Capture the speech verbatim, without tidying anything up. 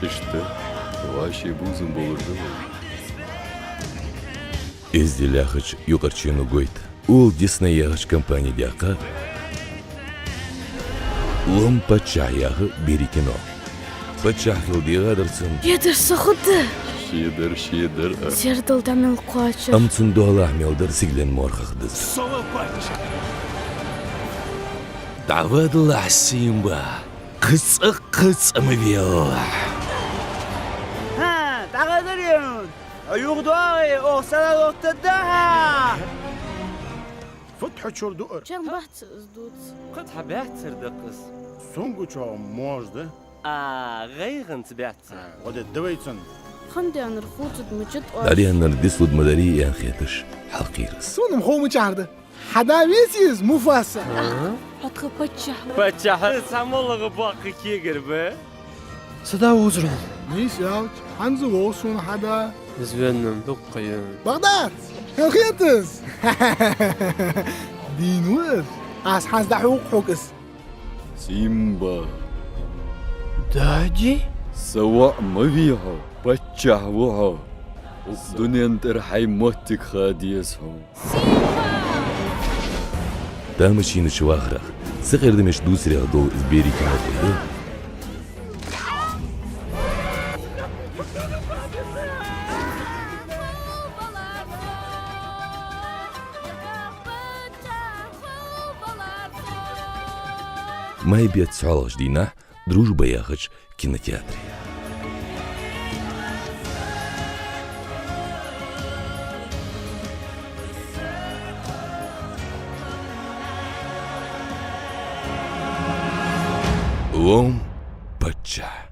Иштта, вӀаший бувзам болаш да вай. Эздел яхача юкъарча шоана гойт. Уолт Дисней яхача компане даьккха «Лом паччахь» яха берий кино. Паччахь хила дегӀа дар цунна. Шедар са хургда. Шедар, шедар, а. Сердал дӀа мел кхоачар. Амма цунна доалахьа мел дар сигален морхах даза. ДӀавадалахь, Симба! Кхы цкъа, кхы цкъа ма велахь! ХӀа, дӀахазар ер! Ӏа юхадоагӀе, оаха сарал оттаргда хьа! Фу хьо чура дуар? Чам бац из дувц. Кхы цхьа баьццара да-кх из. Сона гучох моаршал да. А, гӀайгӀанца баьццара. А, гӀо де да вай цунна. Хандаьннар хувцаргда мичад оаш? ДӀадаьннар дицлургда ма дарий аьнна хеташ хьалкхийра из. Сона-м хов мичахьара да. Хьа да веций из, Муфаса? Хьо тха паччахь ва. Паччахь? Цхьа моллагӀа боккха кегар ба. Са да вовзар хьона. Нийса аьлча, хӀанз а вовз сона хьа да. Из венна-м дукха ха я. Бакъдац! Хьона хетий из? Дийна ва из. Аз хӀанз дӀахьокх хьога из. Симба. Дади? Са воӀ ма вий хьо, паччахь ва хьо. Укх дунен тӀара хьай моттиг ха деза хьона. Тамашийнача вахарах сакъердамаш дувцарех дола из берий кино хургда. Май бетта цхьоалагӀча дийнахьа «Дружба» яхача кинотеатре. «Лом паччахь».